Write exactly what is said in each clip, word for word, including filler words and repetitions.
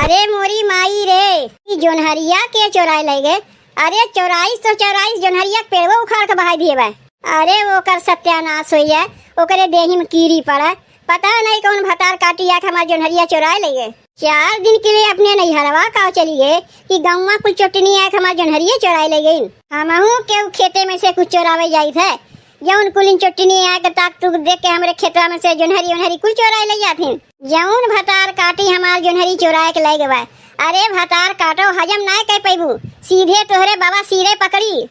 रे मोरी माई रे, ई जोन्हरिया के चोराइ लइ गए? अरे चौराइस तो चौराइस जोन्हरिया के पेड़वो उखाड़ के बहाइ दिहे बा। अरे ओकर सत्यानास होइ जाए, ओकरे देही में कीरी पड़े। पता नहीं कौन भतार काटी आके हमार जोन्हरिया चोराइ लइ गए। चार दिन के लिए अपने नैहरवा का चली गए कि गौवा कुल चोटनी आके हमार जोन्हरिया चोराइ लइ गइन। हमहू केहू खेते में से कुछ चोरावे जाइत है, जौन कुलिन चोटनी आके ताक तुक देख के हमरे खेतवा में से जोन्हरी ओन्हरी कुल चोराइ लइ जाथिन। जौन भतार काटी हमार जोन्हरी चोराइ के लइ गवा। अरे भतार काटो, हजम नाय कइ पइबू, सीधे तोहरे बाबा सिरे पकड़ी।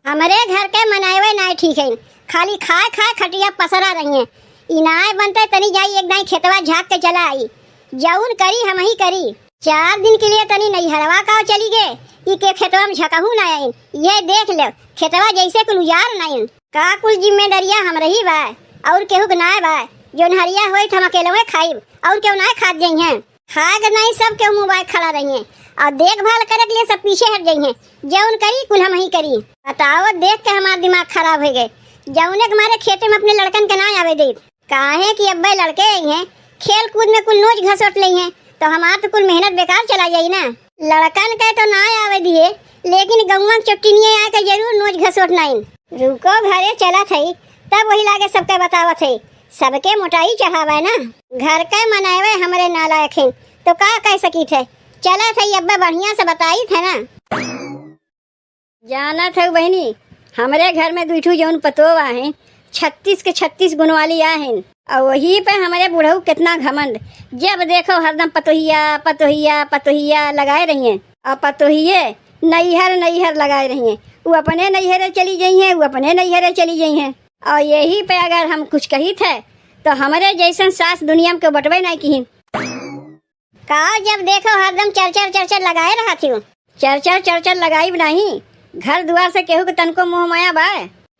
हमरे घर के मनइवे नाय ठीक है, खाली खाए खाए खटिया पसरा रही है। ई नाय बनते तनी जाई एक दाई खेतवा झाँक के चला आई, जौन करी हमही करी। चार दिन के लिए तनी नैहरवा का चली गए, ई के खेतवा में झकहू ना आइन। ये देख ले, खेतवा जैसे कुल उजाड़ नाइन। का कुल जिम्मेदारिया हमरही बा, और केहू के नाय बा? जोन्हरिया होई त हम अकेलवे खाइब, और केहू नाय खात जइहें। खाए के नाई सब केहू मुँह बाय खड़ा रहिहें, और देखभाल करे के लिए सब पीछे हट जइहें। जौन करी कुल हमही करी। बताओ, देख के हमार दिमाग खराब होइ गए, जौने के मारे खेते में अपने लड़कन के नाय आवे देब। काहे कि अब्बे लड़के अइहें, खेल कूद में कुल नोच घसोट लइहें, तो हमार तो कुल मेहनत बेकार चला जाई ना। लड़कन के तो नाय आवे दिहे, लेकिन गौवा के चोट्टिनिये आके जरूर नोच घसोट नाइन। रुको, घरे चलत हई, तब वही लागे सबके बतावत हई, सबके मोटाई चढ़ावे ना। घर के मनइवे हमरे नालायक हैं, तो का कह सकीत है? चलत हई, अब्बे बढ़िया से बताइत है ना। जानत हऊ बहिनी, हमरे घर में दुई ठू जौन पतोह आहे, छत्तीस के छत्तीस गुण वाली आहिन। और वही पे हमरे बुढ़ऊ कितना घमंड, जब देखो हरदम पतोहिया, पतोहिया, पतोहिया लगाए रहिए। और पतोहिए नैहर, नैहर लगाए रहिए। वो अपने नैहरे चली जइहें, वो अपने नैहरे चली जइहें। और यही पे अगर हम कुछ कही थे, तो हमरे जैसन सास दुनिया में केहू बटबे नहीं किहिन। का जब देखो हरदम चरचर चरचर लगाए रहत हियो? चरचर चरचर लगाइब नाही, घर दुआर से केहू के तनको मोह माया बा?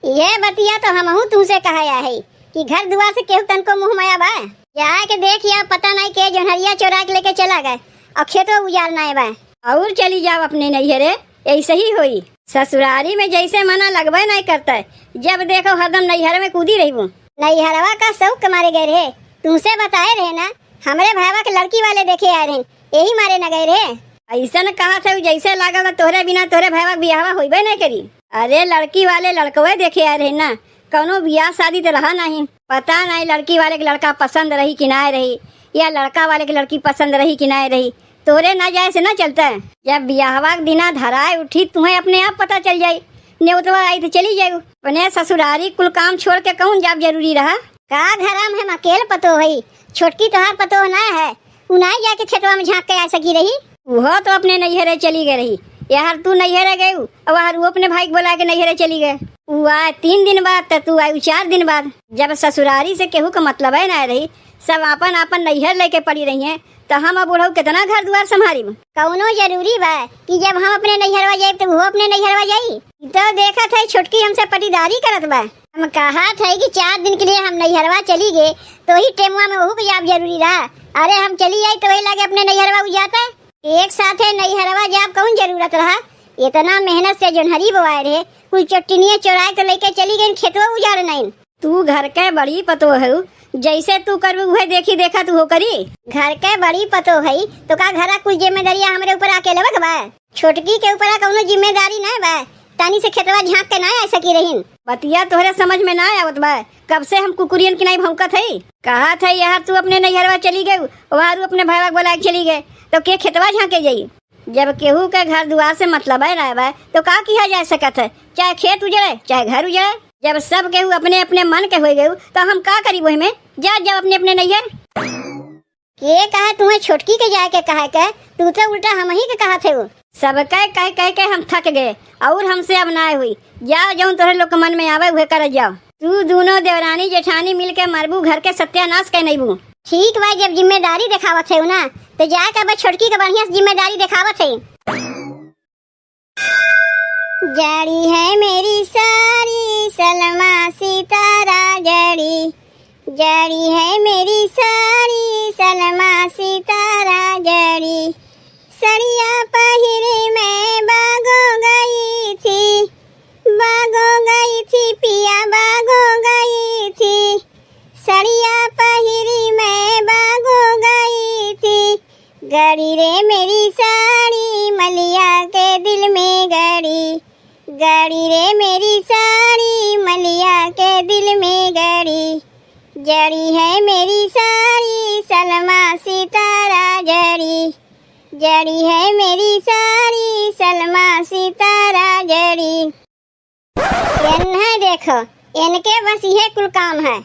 ये बतिया तो हमहू तुमसे कहे आहे कि घर दुआर से केहू तनको मोह माया बा? जाए के देख या, पता नहीं के जोन्हरिया चोरा के लेके चला गए और खेतवा उजाड़ नाय बा। और चली जाओ अपने नैहरे, ऐसे ही होई। ससुरारी में जैसे मना लगबे नहीं करता है, जब देखो हरदम नैहर में कूदी रहिबू। नैहरवा का शौक के मारे गए रहे, तुमसे बताए रहे ना, हमरे भाईवा के लड़की वाले देखे आए रहे, यही मारे न गए रहे। ऐसन कहत है जैसे लागल बा तोहरे बिना तोहरे भाईवा के बियाहवा होइबे नहीं करी। अरे लड़की वाले लड़कवे देखे आए रहे ना, कौनो बियाह शादी तो रहा नहीं। पता नहीं लड़की वाले के लड़का पसंद रही कि ना रही, या लड़का वाले के लड़की पसंद रही कि ना रही। तोरे ना जाए से ना चलता है। जब बियाहवा के दिना धराए उठी, तुम्हें अपने आप पता चल जाई। नेवतवा आई तो चली जाई। अपने ससुरारी कुल काम छोड़ के कौन जाब जरूरी रहा? का घरा में हम अकेल पतोह हई, छोटकी तोहार पतोह ना है, उ नाई जाके खेतवा में झाँक के आ सकी रही? उहो तो अपने नैहरे चली गए रही। यार तू नैहरे गयू, और यार वो अपने भाई के बोला के नैहरे चली गए। उ आए तीन दिन बाद, तो तू आयू चार दिन बाद। जब ससुरारी से केहू के मतलबे ना रही, सब आपन आपन नैहर लेके पड़ी रही हैं, तो हम अब बुढ़ऊ कितना घर दुआर संभारी? कौनो जरूरी बा कि जब हम अपने नैहरवा जाई, तो वो अपने नैहरवा जाई? ई तो देखत है छोटकी हमसे पटीदारी करत बा। हम कहत है कि चार दिन के लिए हम नैहरवा चली गए, तो ही टेमवा में वहू के जाब जरूरी रहा। अरे हम चली आई तो वही लागे अपने नैहरवा उजाता। एक साथे नैहरवा जाब कौन जरूरत रहा? इतना मेहनत से जोन्हरी बोआए रहे, कुल चोट्टिनिये चोराए तो लेके चली गई, खेतवा उजाड़ नहीं। तू घर के बड़ी पतोह हऊ, जैसे तू करबू उहे देखी देखा तू हो करी। घर के बड़ी पतोह हई, तो का घरा कुल जिम्मेदारियां हमरे ऊपर आके लेवे के बा? छोटकी के ऊपर कौनो जिम्मेदारी ना बा, तनी से खेतवा झाँक के ना आ सकी रहीन। बतिया तोहरे समझ में ना आवत बा, कब से हम कुकुरियन की नाई भौंकत हई। कहत हई यार तू अपने नैहरवा चली गयू, वहारू अपने भाईवा के बोला के चली गए, तो के खेतवा झाँके जाई? जब केहू के घर दुआर से मतलबे ना बा, तो का किहा जा सकत है? चाहे खेत उजड़े, चाहे घर उजड़े। जब सब केहू अपने अपने मन के हो गयू, तो हम का करी वही में? जा, जाओ अपने अपने नैहर। के कहे तुम्हें छोटकी के जाए के कहे के? तू तो उल्टा हम ही के कहत है वो। सबके कह कह के हम थक गए, और हमसे अब ना हुई। जाओ, जौन तोहरे लोग के मन में आवे, उहे करत जाओ। तू दोनों देवरानी जेठानी मिल के मरबू, घर के सत्यानाश कर नईबू। ठीक बा, जब जिम्मेदारी देखावत है ना, तो जाए के अब छोटकी के बढ़िया से जिम्मेदारी देखावत है। जड़ी है मेरी साड़ी सलमा सितारा जड़ी, जड़ी है मेरी साड़ी सलमा सितारा जड़ी। सड़िया पहिरे मैं बागो गई थी, बागो गई थी पिया बागो गई थी। सड़िया पहिरी मैं बागो गई थी। रे मेरी साड़ी मलिया के दिल में गड़ी, जड़ी है मेरी साड़ी सलमा सितारा जड़ी, जड़ी है मेरी साड़ी सलमा सितारा जड़ी। एन्हे देखो, एनके बस इहे कुल काम है,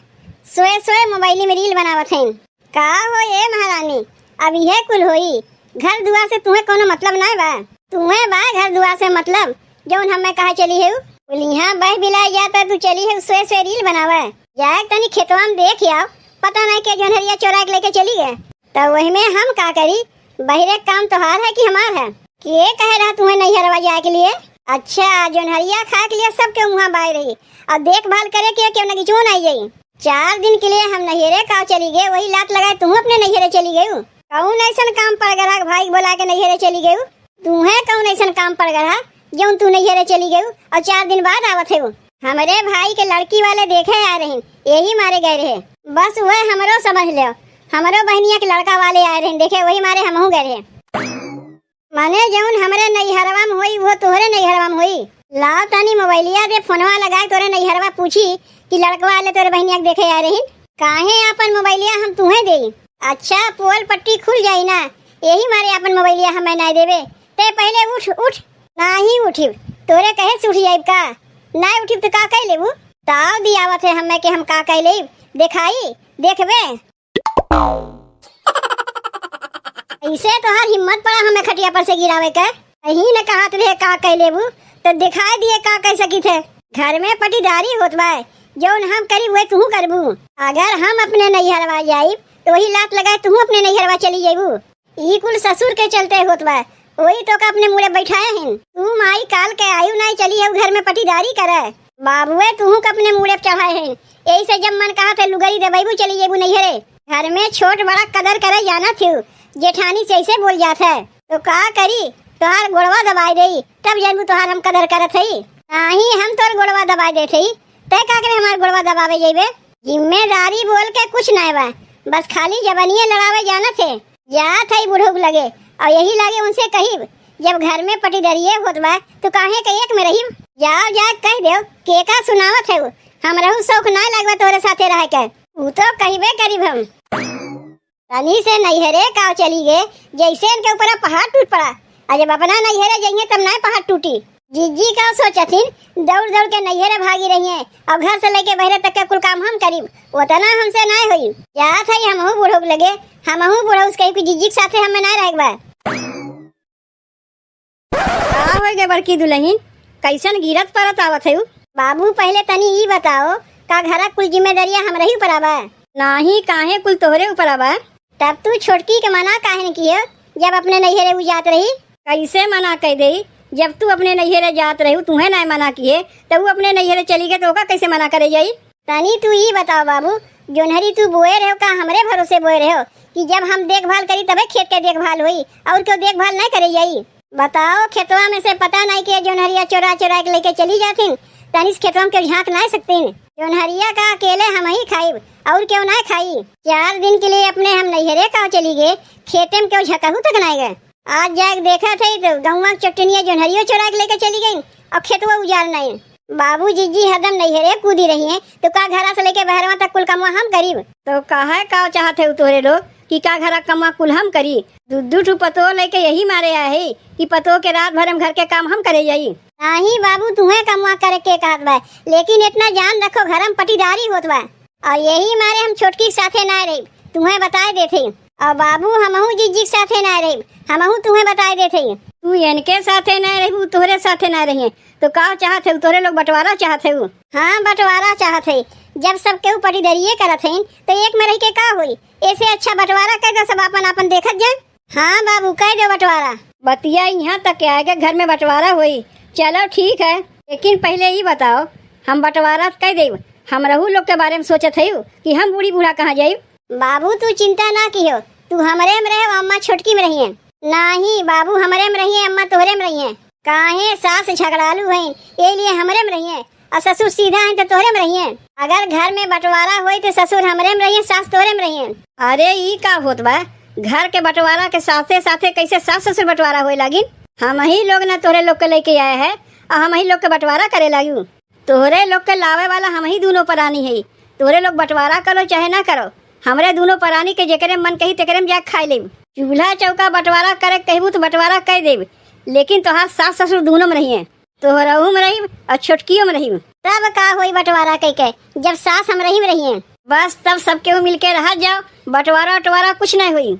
सोए सोए मोबाइली में रील बनावत हैं। का हो ए महारानी, अब इहे कुल होई? घर दुआर से तुहे कौनो मतलब नाय बा? तुहे बा घर दुआर से मतलब, जौन हमें कहा चली है? बोली, "हाँ, बह बिलाई जाता, तू चली है सोए सोए रील बनावे। जाए तनी खेतवा में देख आओ, पता नहीं के जोनहरिया चोरा के लेके चली गए।" तो वही में हम का करी, बहिरे काम तोहार है कि हमार है? के कहे रहा तुहे नैहरवा जाए के लिए? अच्छा, जोनहरिया खाए के लिए सबके मुँहा बाय रही, और देखभाल करे के केहू नगीचो नाई जाई। चार दिन के लिए हम नैहरे का चली गए, वही लात लगाए तू अपने नैहरे चली गयू। कौन ऐसन काम पड़ गया भाई बोला के नैहरे चली गयू? तू है कौन ऐसन काम पड़ गया जौन तू नैहरे चली गयू और चार दिन बाद आवत है? हमरे भाई के लड़की वाले देखे आए रहे, यही मारे गए रहे। बस वह हमरो समझ लो, हमरो बहनिया के लड़का वाले आए रहे देखे, वही मारे हमहू गए रहे। माने जौन हमरे नैहरवा में होई, वो तोहरे नैहरवा में होई। लाओ तनी मोबाइलिया दे, फोनवा लगाए तोरे नैहरवा पूछी कि लड़कवा वाले तोरे बहनिया के देखे आए रहिन। काहे आपन मोबाइलिया हम तुहे देई? अच्छा, पोल पट्टी खुल जाई ना, यही मारे आपन मोबाइलिया हमें नाय देबे। ते पहले उठ, उठ। नाही उठिब, तोरे कहे से उठ जाइब का? नाय उठिब तो का कह लेबू? ताव दियावत है हमें के हम का कह लेब, देखाई, देखबे। ऐसे तोहार हिम्मत पड़ा हमें खटिया पर से गिरावे के? यही न कहत रहे का कह लेबू, तो दिखाई दिए का कह सकी थे। घर में पटीदारी होत बा, जौन हम करी वह तू करबू। अगर हम अपने नैहरवा जाइब, तो वही लात लगाए तू अपने नैहरवा चली जाइबू। ई कुल ससुर के चलते होत बा, वही तो का अपने मुड़े बैठाए हैं। तू माई काल के आयु नाई चली है घर में पटीदारी करे। बाबुए तू का अपने मुड़े चढ़ाए हैं, यही से जब मन कहा थे लुगरी दबाइबू चली जाइबू नैहरे। घर में छोट बड़ा कदर करे जाना थी, जेठानी से ऐसे बोल जात है। तो का करी, तोहार गोड़वा दबाई देई, तब जानबू तोहार हम कदर करत हई। नाही, हम तोर गोड़वा दबाई देत हई, तै का करे हमार गोड़वा दबावे जइबे? जिम्मेदारी बोल के कुछ नाय बा, बस खाली जबनिया लड़ावे जानत है। जात हई बुढ़ऊ के लगे, और यही लागे उनसे कहिब, जब घर में पटीदरिये होत बा, तो काहे के एक में रहिब? जाओ जाए कह देव, के का सुनावत है उ? हमरहू शौक नाय लागबा तोहरे साथे रह के, उ तो कहिबे करिब हम। तनी से नैहरे काव चली गए, जैसे इनके ऊपर पहाड़ टूट पड़ा। और जब अपना नैहरे जाइए तब नाय पहाड़ टूटी। जिज्जी का सोचथिन, दौड़ दौड़ के नैहरे भागी रही हैं और घर से लेके बहरे तक के कुल काम हम करीब, उतना हमसे नाय होई। जात है हमहू बूढ़ो के लगे, हमहू बूढ़ो उसके की जिज्जी के साथे हमें नाय रहे के बा। का हो गए बड़की दुल्हन, कैसन गिरत परत आवत है? बाबू, पहले तनी ई बताओ, का घरा कुल जिम्मेदारियां हमरे ही ऊपर आवा? नाही, काहे कुल तोहरे ऊपर आवा? तब तू छोटकी के मना काहे न कियो, जब अपने नैहरे उ जात रही? कैसे मना कह देई, जब तू अपने नैहरे जात रही, तुहे ना मना किए, तब वो अपने नैहरे चली गए, तो ओका कैसे मना करे जाई? तनी तू ई बताओ बाबू, जोनहरी तू बोए रहो, का हमरे भरोसे बोए रहो कि जब हम देखभाल करी तबे खेत के देखभाल होई, और क्यों देखभाल नहीं करे जाई? बताओ, खेतवा में से पता नहीं के जोनहरिया चोरा चोरा के लेके चली जाथिन, तनी से खेतवा में क्यों झांक नहीं सकतीन? जोनहरिया का अकेले हम ही खाइब, और क्यों नहीं खाई? चार दिन के लिए अपने हम नैहरे का चली गए, खेते में क्यों झकहू तक नहीं गए। आज जाके देखा थे तो गौवा के चट्टनिया जोनहरियो चोरा के लेके चली गई और खेतवा उजाड़ नहीं। बाबू जिज्जी हरदम नैहरे कूदी रही हैं, तो का घरा से लेके बहरवा तक कुल कमवा हम करीब? तो कहा का चाहत है तोहरे लोग कि का घरा कमवा कुल हम करी? दू दू ठू पतोह लेके यही मारे आए है कि पतोह के रात भर हम घर के काम हम करे जाई। नाही बाबू, तुहे कमवा करे के कहत बा, लेकिन इतना जान रखो, घर में पटीदारी होत बा, और यही मारे हम छोटकी के साथे ना रही, तुहे बताए देते। और बाबू, हमहू जिज्जी के साथे ना रही, हमहू तुहे बताए देते। तू इनके साथे ना रहबू, तोहरे साथे ना रहिए, तो का चाहत है? तोहरे लोग बंटवारा चाहत है? हाँ, बंटवारा चाहत है। जब सब केहू पटीदरिये करत हैं, तो एक में रह के का होई? ऐसे अच्छा बंटवारा कर दो, सब आपन आपन देखत जाए। हाँ बाबू, कह दो बंटवारा। बतिया यहाँ तक के आए के घर में बंटवारा होई। चलो ठीक है, लेकिन पहले ई बताओ, हम बंटवारा कह देब, हमरहू लोग के बारे में सोचत हई कि हम बूढ़ी बूढ़ा कहाँ जाइब? बाबू, तू चिंता ना किहो, तू हमरे में रहे, अम्मा छोटकी में रहिए। नाही बाबू, हमरे में रहिए, अम्मा तोहरे में रहिए। काहे, सास झगड़ालू हैं, ये लिए हमरे में रहिए, और ससुर सीधा हैं तो तोहरे में रहिए। अगर घर में बंटवारा होई तो ससुर हमरे में रहिए, सास तोहरे में रहिए। अरे, ई का होत बा? घर के बंटवारा के साथे साथे कैसे सास ससुर बंटवारा होए लागिन? हम ही लोग ना तोहरे लोग के लेके आए हैं, आ हमही लोग के बंटवारा करे लागिउ? तोहरे लोग के लावे वाला हमही दूनो परानी है। तोहरे लोग बंटवारा करो चाहे ना करो, हमरे दूनो परानी के जेकरे मन कही तेकरे में जाके खाए लेब। चूल्हा चौका बंटवारा करे के कहबू तो बंटवारा कर देब, लेकिन तोहार सास ससुर दूनो में रहिए। तोहरहू में रहिब और छोटकियो में रहिब। तब का होई बंटवारा कई के, जब सास हमरही में रहिए? बस तब सब केहू मिलके रह जाओ, बंटवारा उटवारा कुछ नहीं होई।